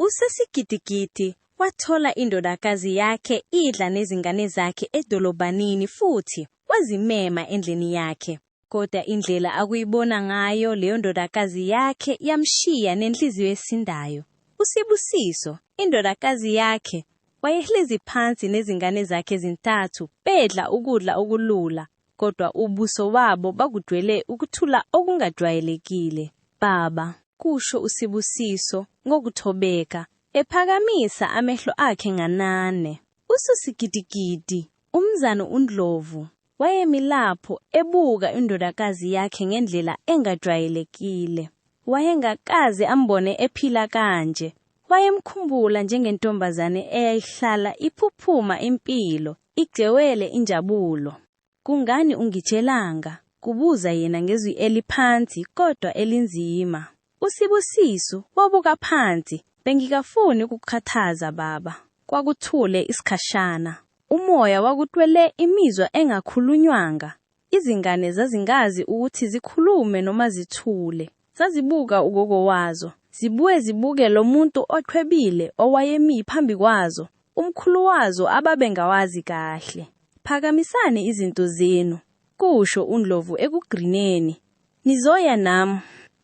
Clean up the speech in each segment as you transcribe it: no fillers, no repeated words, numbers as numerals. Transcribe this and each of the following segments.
USesigidigidi wathola indodakazi yakhe idla nezingane zakhe edolobhanini futhi wazimema endlini yakhe. Kodwa indlela akuyibona ngayo leyo ndodakazi yakhe yamshiya nenhliziyo esindayo. USibusiso, indodakazi yakhe, wayehlezi phansi nezingane zakhe ezintathu bedla ukudla okulula, kodwa ubuso wabo bakugcwele ukuthula okungajwayelekile. Baba, kusho uSibusiso ngokuthobeka, ephakamisa amehlo akhe nganane. USosigidigidi, umzana uNdlovu, wayemi lapho ebuka indodakazi yakhe ngendlela engajwayelekile. Wayengakaze ambone ephila kanje. Wayemkhumbula njengentombazane eyayihlala iphuphuma impilo, igcewele injabulo. Kungani ungitshelanga? Kubuza yena ngezwi eliphansi kodwa elinzima. USibusiso wabuka phansi. Bengingafuni ukukukhathaza baba. Kwakuthule isikhashana. Umoya wakutwele imizwa engakhulunywanga. Izingane zazingazi ukuthi zikhulume noma zithule. Zazibuka ugogo wazo, zibuye zibuke lo muntu ochwebile owayemi phambi kwazo, umkhulu wazo ababengawazi kahle. Phakamisani izinto zenu, kusho uNdlovu ekugcineni. Nizoya nami.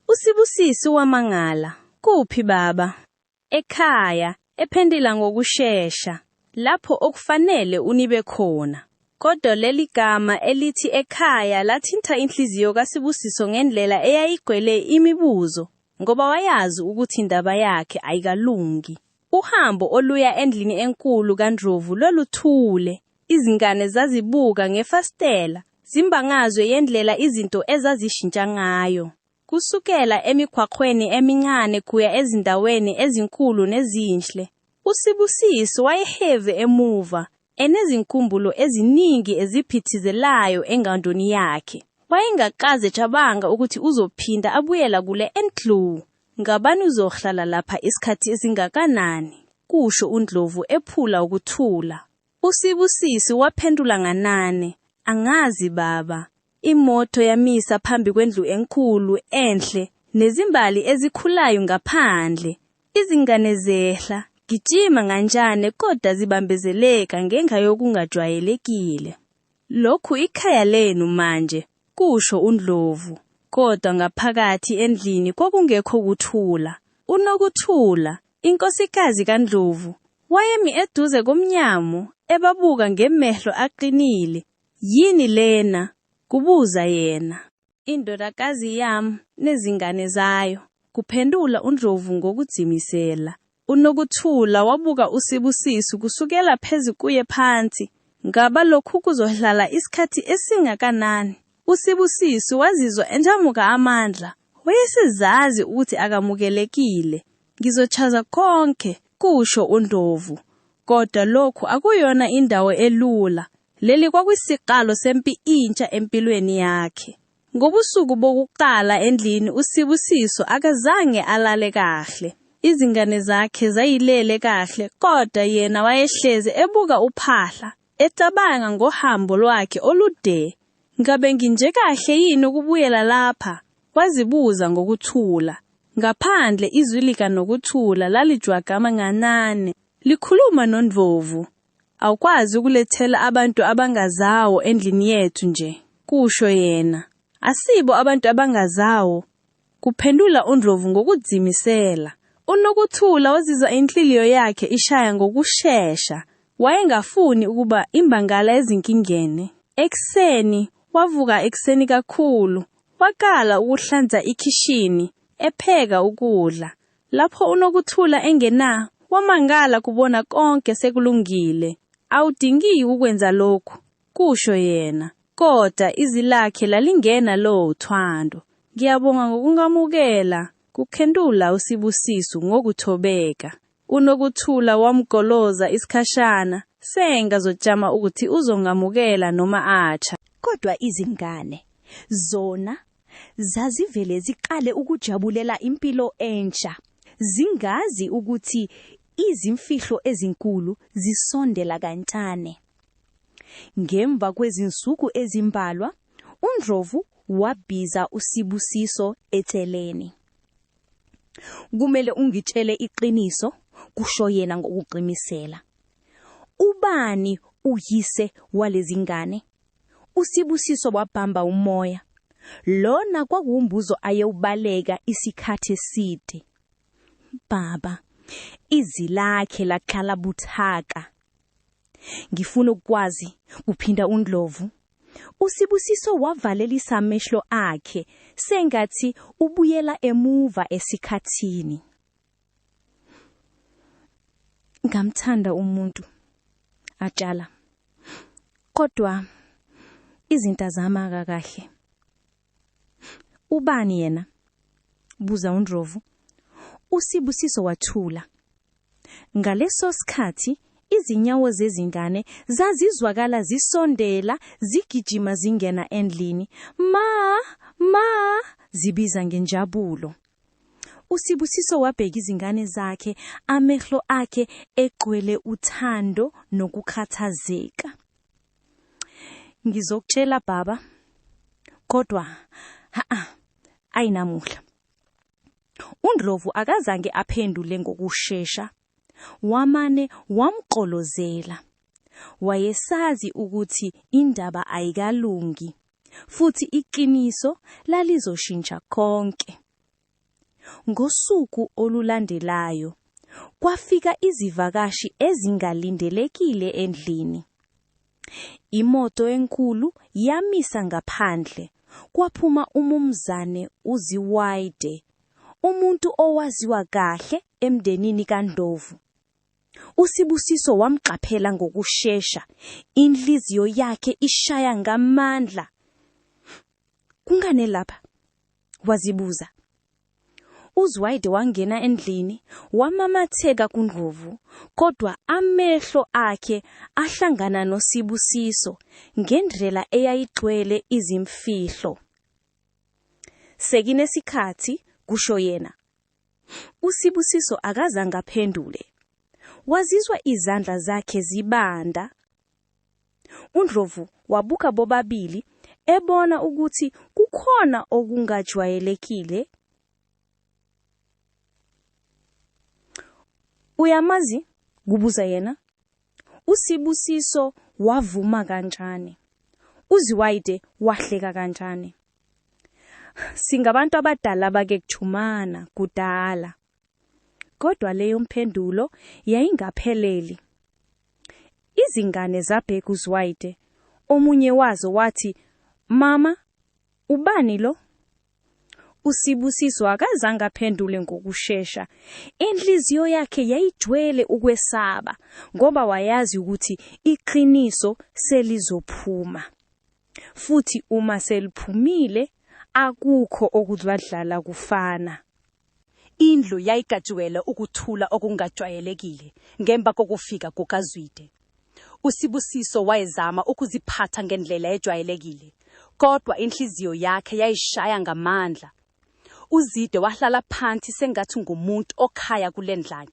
USibusiso wamangala. Kuphi baba? Ekhaya, ephendula ngokushesha. Lapho okufanele unibe khona. Kodwa leli gama elithi ekhaya lathinta inhliziyo kaSibusiso ngendlela eyayigcwele imibuzo, ngoba wayazi ukuthi indaba yakhe ayikalungi. Uhambo oluya endlini enkulu kaNdlovu loluthule. Izingane zazibuka ngefasitela, zimbangazwe yendlela izinto ezazishintsha ngayo. Kusukela emigwaqweni emincane kuya ezindaweni ezinkulu nezinhle. USibusiso wayeheve emuva, enezinkumbulo eziningi eziphithizelayo engqondweni yakhe. Wayengakaze cabanga ukuthi uzophinda abuyela kule endlu. Ngabani uzohlala lapha isikhathi esingakanani? Kusho uNdlovu ephula ukuthula. USibusisi waphendula nganane. Angazi baba. Imoto yamisa phambi kwendlu enkulu enhle nezimbali ezikhulayo ngaphandle. Izingane zehla, gijima nganjane kodwa zibambezeleka ngenxa yokungajwayelekile. Lokhu ikhaya lenu manje, kusho uNdlovu. Kodwa ngaphakathi endlini kwakungekho kuthula. UNokuthula, inkosikazi kaNdlovu, wayemi eduze komnyango ebabuka ngemehlo aqinile. Yini lena? Kubuza yena. Indodakazi yami nezingane zayo, kuphendula uNdlovu ngokudzimisela. UNokuthula wabuka uSibusiso kusukela phezu kuye phansi. Ngaba lokhu kuzohlala isikhathi esingakanani? USibusiso wazizwa enjamuka amandla. Wayesezazi ukuthi akamukelekile. Ngizochaza konke, kusho uNdlovu. Kodwa lokhu akuyona indawo elula. Leli kwakuyisiqalo sempi intsha empilweni yakhe. Ngobusuku bokuqala endlini uSibusiso akazange alale kahle. Izingane zakhe zayilele kahle kodwa yena wayehlezi ebuka uphahla, ecabanga ngohambo lwakhe olude. Ngabe nginje kahle yini ukubuyela lapha? Wazibuza ngokuthula. Ngaphandle izwi likaNokuthula lalijwagama nganane, likhuluma noNdlovu. Awukwazi ukulethela abantu abangazawo endlini yethu nje, kusho yena. Asibo abantu abangazawo, kuphendula uNdlovu ngokudzimisela. UNokuthula wazizwa inhliliyo yakhe ishaya ngokushesha. Wayengafuni ukuba imbangala ezinkingeni. Ekuseni, wavuka ekuseni kakhulu. Waqala ukuhlanza ikhishini, epheka ukudla. Lapho uNokuthula engena, wamangala kubona konke sekulungile. Awudingi ukwenza lokhu, kusho yena. Kodwa izwi lakhe lalingena lo uthando. Ngiyabonga ngokungamukela, kuphendula uSibusiso ngokuthobeka. UNokuthula wamgoloza isikhashana, sengazotshama ukuthi uzongamukela noma acha. Kodwa izingane zona zazivele ziqale ukujabulela impilo entsha, zingazi ukuthi izimfihlo ezinkulu zisondela kancane. Ngemva kwezinsuku ezimbalwa, uNdlovu wabiza uSibusiso eceleni. Kumele ungitshele iqiniso. kusho yena ngokuqinisela. Ubani uyise walezingane? USibusiso wabamba umoya. Lona kwakuwumbuzo ayewubaleka isikhathi eside. Baba, izwi lakhe laqala buthaka. Ngifuna ukwazi, kuphinda uNdlovu. USibusiso wavalelisa amehlo akhe sengathi ubuyela emuva esikhathini. Ngamthanda umuntu, atshala. Kodwa izinto azihambanga kahle. Ubani yena? Buza uNdlovu. USibusiso wathula. Ngaleso sikhathi izinyawo zezingane zazizwakala zisondela zigijima zingena endlini. Ma, ma, zibiza ngenjabulo. USibusiso wabheka izingane zakhe, amehlo akhe egcwele uthando nokukhathazeka. Ngizokutshela baba, kodwa ha ayinamuhla. UNdlovu akazange aphendule ngokushesha. Wamane wamqolozela. Wayesazi ukuthi indaba ayikalungi futhi iqiniso lalizoshintsha konke. Ngosuku olulandelayo, kwafika izivakashi ezingalindelekile endlini. Imoto enkulu yamisa ngaphandle, kwaphuma umumzane uZiwide, umuntu owaziwa kahle emndenini kaNdlovu. USibusiso wamqaphela ngokushesha, inhliziyo yakhe ishaya ngamandla. Kungani lapha? Wazibuza. UZwide wangena endlini, wamamatheka kuNdlovu, kodwa amehlo akhe ahlangana noSibusiso ngendlela eyayigcwele izimfihlo. Sekunesikhathi, kusho yena. USibusiso akazange aphendule. Wazizwa izandla zakhe zibanda. UNdlovu wabuka bobabili ebona ukuthi kukhona okungajwayelekile. Uyamazi? Kubuza yena. USibusiso wavuma kanjani? UZiwide wahleka kanjani? Singabantu abadala bake kuchumana kudala. Kodwa leyo mpendulo yayingapheleli. Izingane zabheka uZwide. Omunye wazo wathi, "Mama, ubani lo?" USibusiso akazange aphendule ngokushesha. Inhliziyo yakhe yayigcwele ukwesaba ngoba wayazi ukuthi iqiniso selizophuma. Futhi uma seliphumile, akukho okuzwadlala kufana. Indlu yayigajwele ukuthula okungajwayelekile ngemva kokufika kukaZwide. USibusiso wayezama ukuziphatha ngendlela ejwayelekile, kodwa inhliziyo yakhe yayishaya ngamandla. UZwide wahlala phansi sengathi ngumuntu okhaya kule ndlana.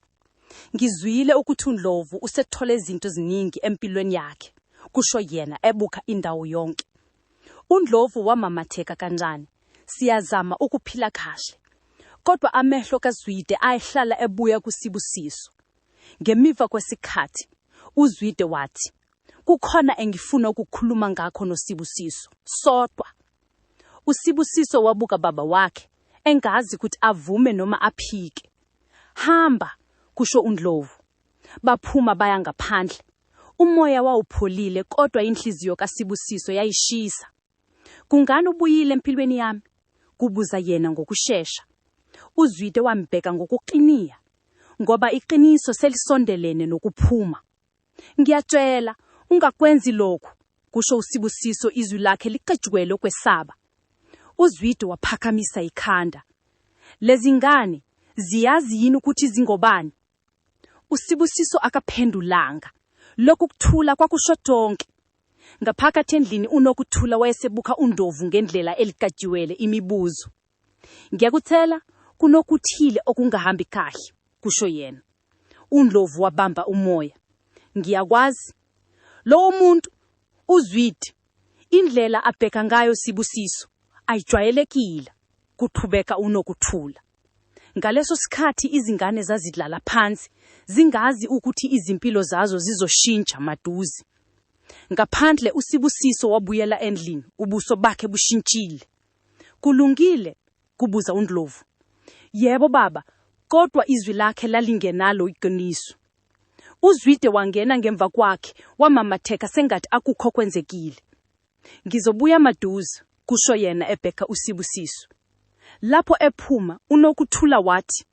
Ngizwile ukuthi uNdlovu usethole izinto eziningi empilweni yakhe, kusho yena ebuka indawo yonke. UNdlovu wamamatheka kanjani? Siyazama ukuphila kahle. Kodwa amehlo kaZwide ayehlala ebuya kuSibusiso. Ngemuva kwesikhathi, uZwide wathi, kukhona engifuna ukukhuluma ngakho noSibusiso, sodwa. USibusiso wabuka baba wakhe, engazi ukuthi avume noma aphike. Hamba, kusho uNdlovu. Baphuma baya ngaphandle. Umoya wawupholile kodwa inhliziyo kaSibusiso yayishisa. Kungani ubuyile empilweni yami? Kubuza yena ngokushesha. UZwide wambheka ngokuqiniya, ngoba iqiniso selisondelene nokuphuma. Ngiyatshela, ungakwenzi lokhu, kusho uSibusiso izwi lakhe liqejwele ukwesaba. UZwide waphakamisa ikhanda. Lezi ngane ziyazi yini ukuthi zingobani? USibusiso akaphendulanga. Lokhu kuthula kwakusho konke. Ngaphakathi endlini uNokuthula wayesebuka uNdlovu ngendlela elikajiwele imibuzo. Ngiyakuthela kunokuthile okungahambi kahle, kusho yena. UNdlovu wabamba umoya. Ngiyakwazi. Lowo muntu uZwide, indlela abheka ngayo Sibusiso ayijwayelekile, kuqhubeka uNokuthula. Ngaleso sikhathi izingane zazidlala phansi, zingazi ukuthi izimpilo zazo zizoshintsha maduze. Ngaphandle uSibusiso wabuyela endlini, ubuso bakhe bushintshile. Kulungile? kubuza uNdlovu. Yebo baba, kodwa izwi lakhe lalingenalo iqiniso. UZwide wangena ngemva kwakhe, wamamatheka sengathi akukho okwenzekile. Ngizobuya maduze, kusho yena ebheka uSibusiso. Lapho ephuma, uNokuthula wathi,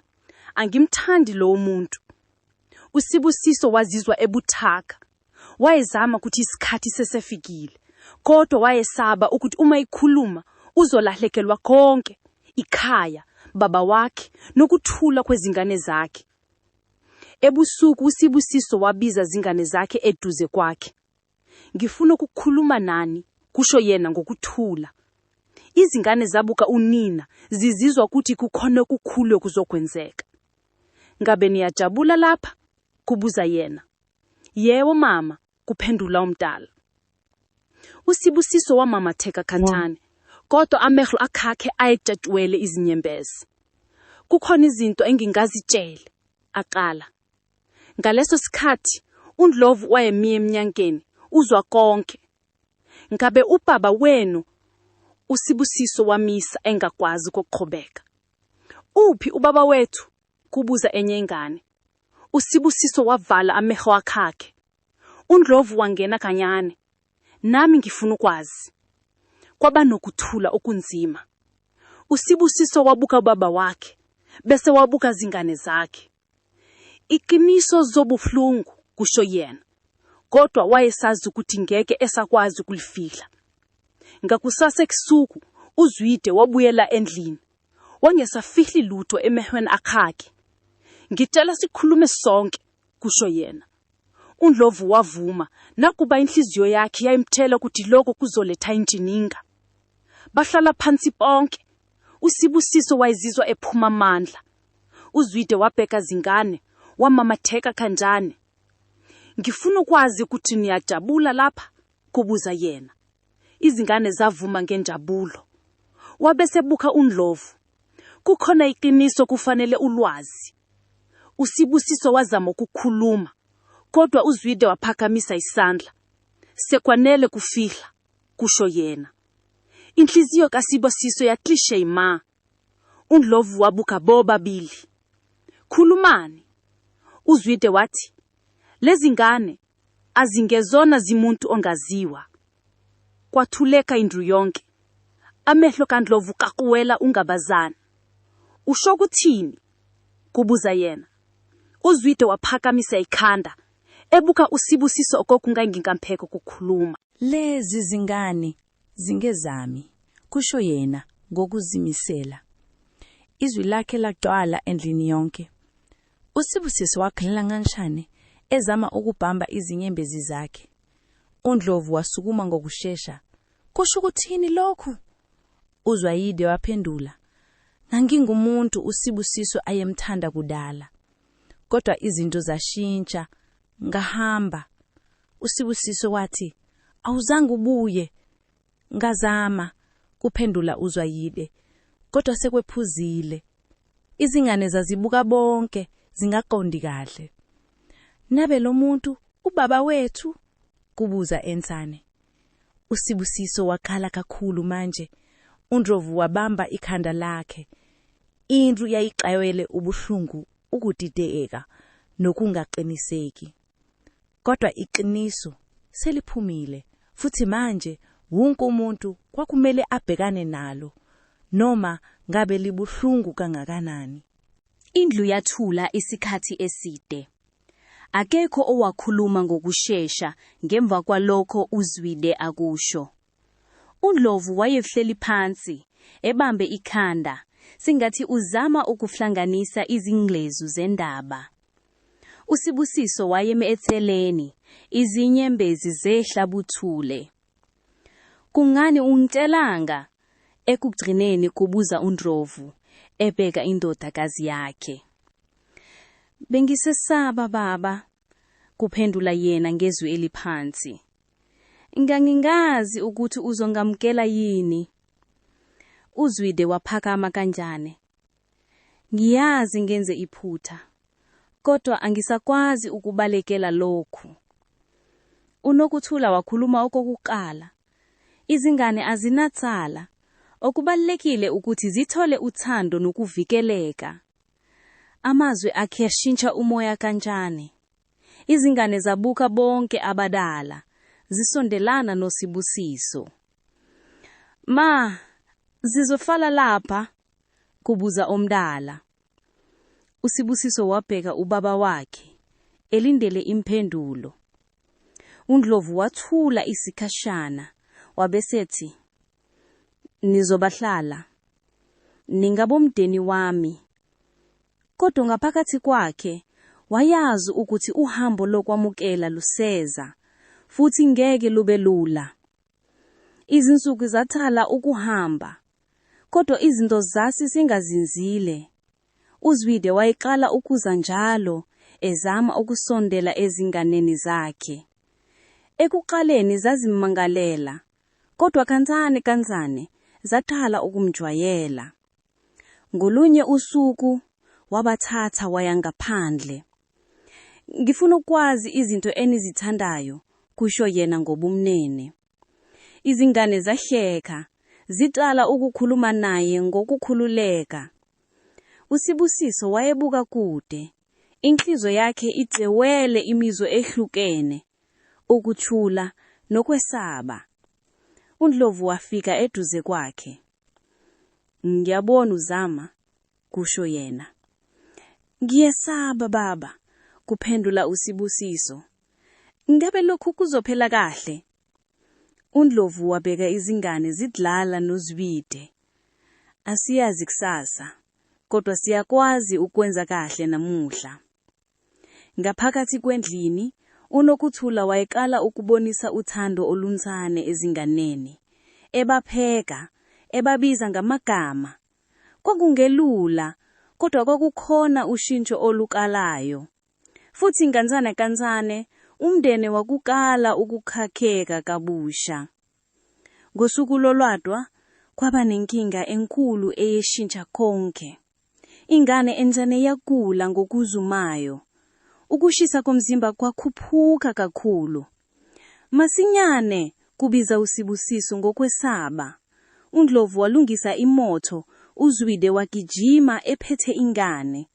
Angimthandi lowo muntu. USibusiso wazizwa ebuthaka. Wayezama ukuthi isikhathi sesefikile, kodwa wayesaba ukuthi uma ekhuluma uzolahlekelwa konke, ikhaya, baba wakhe, nokuthula kwezingane zakhe. Ebusuku uSibusiso wabiza zingane zakhe eduze kwakhe. Ngifuna ukukhuluma nani, kusho yena ngokuthula. Izingane zabuka unina, zizizwa ukuthi kukhona okukhulu okuzokwenzeka. Ngabe niyajabula lapha? kubuza yena. Yebo mama, kuphendula umdala. USibusiso wamamatheka kancane, kodwa amehlo akhakhe ayejatshwele izinyembezi. Kukhona izinto engingazitshele, aqala. Ngaleso sikhathi, uNdlovu wayemi emnyankeni, uzwa konke. Ngabe ubaba wenu? USibusiso wamisa engakwazi ukuqhubeka. Uphi ubaba wethu? kubuza enye ingane. USibusiso wavala amehlo akhakhe. UNdlovu wangena kancane. Nami ngifuna ukwazi. Kwaba nokuthula okunzima. USibusiso wabuka ubaba wakhe, bese wabuka zingane zakhe. Iqiniso zobuhlungu, kusho yena. Kodwa wayesazi ukuthi ngeke esakwazi ukulifihla. Ngakusasa ebusuku, uZwide wabuyela endlini. Wangesafihli lutho emehlweni akhakhe. Ngitshela sikhulume sonke, kusho yena. UNdlovu wavuma, nakuba inhliziyo yakhe yayimtshela ukuthi lokho kuzoletha intshininga. Bahlala phansi bonke. USibusiso wayezizwa ephuma amandla. UZwide wabheka zingane, wamamatheka kanjane. Ngifuna ukwazi ukuthi niyajabula lapha, kubuza yena. Izingane zavuma ngenjabulo. Wabe sebuka uNdlovu. Kukhona iqiniso kufanele ulwazi. USibusiso wazama ukukhuluma, kodwa uZwide waphakamisa isandla. Sekwanele kufihla, kusho yena. Inhliziyo kaSibusiso yaxishe ima. UNdlovu wabuka bobabili. Khulumani. UZwide wathi, lezi ngane azingezona zimuntu ongaziwa. Kwathuleka indlu yonke. Amehlo kaNdlovu kakuwela ungabazana. Usho ukuthini? kubuza yena. UZwide waphakamisa ikhanda, ebuka uSibusiso okokunganginkampheko kukhuluma. Lezi zingane zingezami, kusho yena ngokuzimisela. Izwi lakhe lagcwala endlini yonke. USibusiso wakhala kanshane, ezama ukubamba izinyembezi zakhe. UNdlovu wasukuma ngokushesha. Kusho ukuthini lokhu? UZwayide waphendula. Ngangingumuntu uSibusiso ayemthanda kudala. Kodwa izinto zashintsha, ngahamba. USibusiso wathi, awuzange ubuye. Ngazama, kuphendula uZwayide, kodwa sekwephuzile. Izingane zazibuka bonke, zingaqondi kahle. Nabe lo muntu ubaba wethu? kubuza ensane. USibusiso wakhala kakhulu manje. UNdlovu wabamba ikhanda lakhe. Indlu yayixayele ubuhlungu, ukudideka nokungaqiniseki. Kodwa iqiniso seliphumile futhi manje wonke umuntu kwakumele abhekane nalo noma ngabe libuhlungu kangakanani. Indlu yathula isikhathi eside. Akekho owakhuluma ngokushesha ngemva kwalokho uZwide akusho. UNdlovu wayehleli phansi, ebambe ikhanda, sengathi uzama ukuhlanganisa izingcezu zendaba. USibusiso wayeme eceleni, izinyembezi zehla buthule. Kungani ungitshelanga? Ekugcineni kubuza uNdlovu, ebheka indodakazi yakhe. Bengisesaba baba, kuphendula yena ngezwi eliphansi. Ngangingazi ukuthi uzongamukela yini. UZwide waphakama kanjani. Ngiyazi ngenze iphutha, kodwa angisakwazi ukubalekela lokhu. UNokuthula wakhuluma okokuqala. Izingane azinacala. Okubalulekile ukuthi zithole uthando nokuvikeleka. Amazwi akhe ashintsha umoya kancane. Izingane zabuka bonke abadala, zisondelana noSibusiso. Ma, zizofala lapha? kubuza omdala. USibusiso wabheka ubaba wakhe, elindele impendulo. UNdlovu wathula isikhashana, wabesethi, Nizobahlala. Ningabomndeni wami. Kodwa ngaphakathi kwakhe, wayazi ukuthi uhambo lokwamukela luseza, futhi ngeke lube lula. Izinsuku zathala ukuhamba, kodwa izinto zase zingazinzile. UZwide wayeqala ukuza njalo, ezama ukusondela ezinganeni zakhe. Ekuqaleni zazimmangalela, kodwa kancane kancane zaqala ukumjwayela. Ngolunye usuku, wabathatha waya ngaphandle. Ngifuna ukwazi izinto enizithandayo, kusho yena ngobumnene. Izingane zahleka, ziqala ukukhuluma naye ngokukhululeka. USibusiso wayebuka kude, inhliziyo yakhe igcewele imizwa ehlukene, ukuthula nokwesaba. UNdlovu wafika eduze kwakhe. Ngiyabona uzama, kusho yena. Ngiyesaba baba, kuphendula uSibusiso. Ngabe lokhu kuzophela kahle? UNdlovu wabheka izingane zidlala noZwide. Asiyazi kusasa, kodwa siyakwazi ukwenza kahle namuhla. Ngaphakathi kwendlini, uNokuthula wayeqala ukubonisa uthando oluncane ezinganeni. Ebapheka, ebabiza ngamagama. Kwakungelula, kodwa kwakukhona ushintsho oluqalayo. Futhi kancane kancane, umndeni wakuqala ukukhakheka kabusha. Ngosuku lolwadwa, kwaba nenkinga enkulu eyeshintsha konke. Ingane encane yagula ngokuzumayo. Ukushisa komzimba kwakhuphuka kakhulu. Masinyane, kubiza uSibusiso ngokwesaba. UNdlovu walungisa imoto, uZwide wagijima ephethe ingane.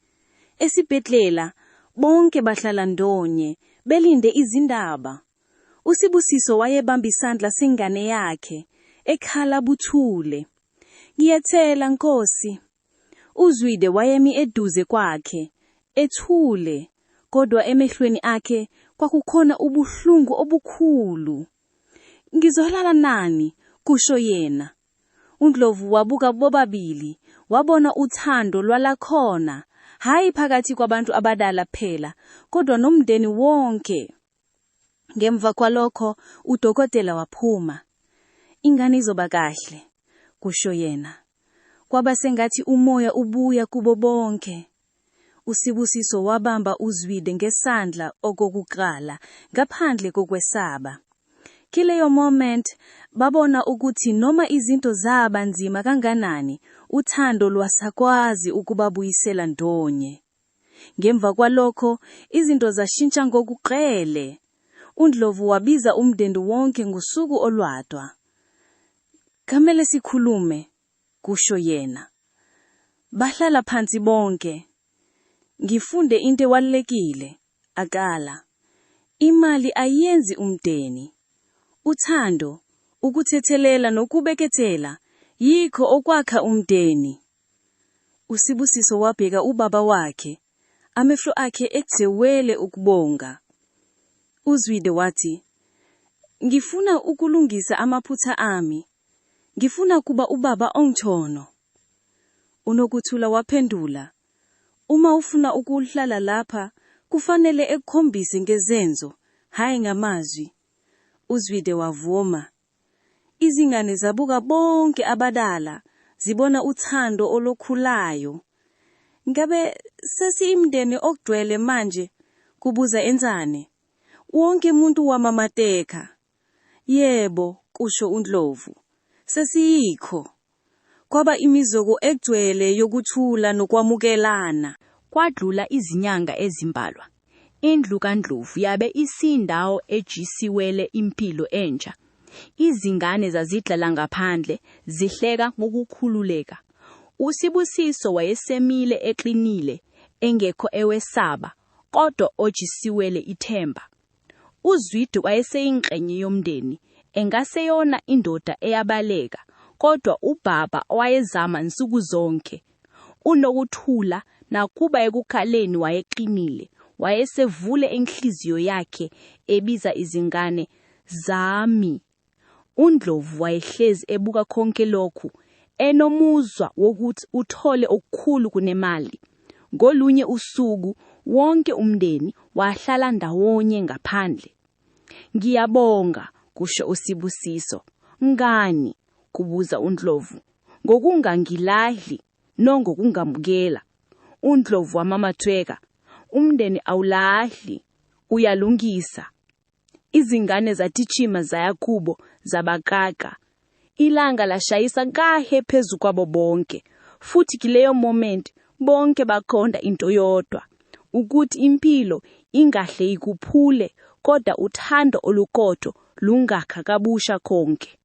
Esibhedlela, bonke bahlala ndonye, belinde izindaba. USibusiso wayebamba isandla sengane yakhe, ekhala buthule. Ngiyethela Nkosi. UZwide wayemi eduze kwakhe, ethule, kodwa emehlweni akhe kwakukhona ubuhlungu obukhulu. Ngizolala nani, kusho yena. UNdlovu wabuka bobabili, wabona uthando lwalakhona, hhayi phakathi kwabantu abadala kuphela, kodwa nomndeni wonke. Ngemva kwalokho, udokotela waphuma. Ingane izoba kahle, kusho yena. Kwaba sengathi umoya ubuya kubo bonke. USibusiso wabamba uZwide ngesandla okokuqala, ngaphandle kokwesaba. Kileyo moment, babona ukuthi noma izinto zaba nzima kanganani, uthando lwasakwazi ukubabuyisela ndonye. Ngemva kwalokho, izinto zashintsha ngokuqele. UNdlovu wabiza umndeni wonke ngosuku olwadwa. Kamele sikhulume, kusho yena. Bahlala phansi bonke. Ngifunde into ebalulekile, aqala. Imali ayenzi umndeni. Uthando, ukuthethelela nokubekethela, yikho okwakha umndeni. USibusiso wabheka ubaba wakhe, amehlo akhe egcewele ukubonga. UZwide wathi, Ngifuna ukulungisa amaphutha ami. Ngifuna kuba ubaba ongcono. UNokuthula waphendula, Uma ufuna ukuhlala lapha, kufanele ekukhombise ngezenzo, hhayi ngamazwi. UZwide wavuma. Izingane zabuka bonke abadala, zibona uthando olukhulayo. Ngabe sesiyimndeni ogcwele manje? kubuza enzane. Wonke umuntu wamamatheka. Yebo, kusho uNdlovu. Sesiyikho. Kwaba imizoko egcwele yokuthula nokwamukelana. Kwadlula izinyanga ezimbalwa. Indlu kaNdlovu yabe isiyindawo ejisiwele impilo entsha. Izingane zazidlala ngaphandle, zihleka ngokukhululeka. USibusiso wayesemile eqinile, engekho ewesaba, kodwa ojisiwele ithemba. UZwide wayeseyingxenye yomndeni, engaseyona indoda eyabaleka, kodwa ubaba owayezama nsukuzonke. UNokuthula, nakuba ekuqaleni wayeqinile, wayesevule inhliziyo yakhe, ebiza izingane Zami. UNdlovu wayehlezi ebuka konke lokhu, enomuzwa wokuthi uthole okukhulu kunemali. Ngolunye usuku, wonke umndeni wahlala ndawonye ngaphandle. Ngiyabonga, kusho uSibusiso. Ngani? kubuza uNdlovu. Ngokungangilahli nongokungamukela. UNdlovu wamamatheka. Umndeni awulahli, uyalungisa. Izingane zagijima zaya kubo zabakaka. Ilanga lashayisa kahle phezu kwabo bonke. Futhi kuleyo moment bonke baqonda into yodwa, ukuthi impilo ingahle ikuphule kodwa uthando oluqotho lungakha kabusha konke.